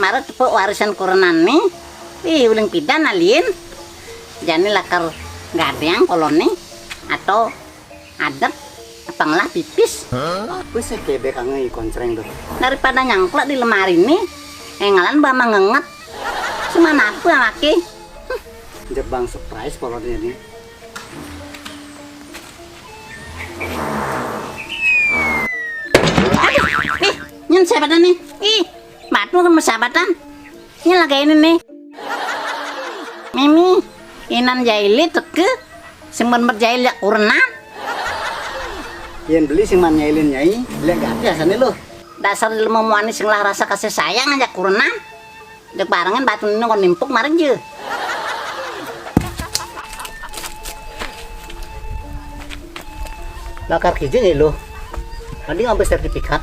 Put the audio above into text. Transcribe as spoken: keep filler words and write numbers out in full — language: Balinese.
Mara tepuk warisan kurenan ni. Ih, uling pidan alin. Jani lakar gadéang kolon ni atau adek apa ngelah pipis. Apa sih kebe kangen i koncreng tuh? Daripada nyangklek di lemari ni, engelan ba mangenget. Cuman apa laki? Jebang surprise kolonnya ni. Aduh, nih, nyen siapa dah nih? Ih, batu kan persahabatan. Ini lagi ini nih. Mimi, inan jaili teke, sing ben berjail jak kurenan. Yen beli sing man nyailin nyai, lek gati asane lo. Dasar lemu muani sing lah rasa kasih sayang aja kurenan. Jek barengan batu nino kon nimpuk mareng je. Lakar kije nyai lo. Tadi ngambil sertifikat.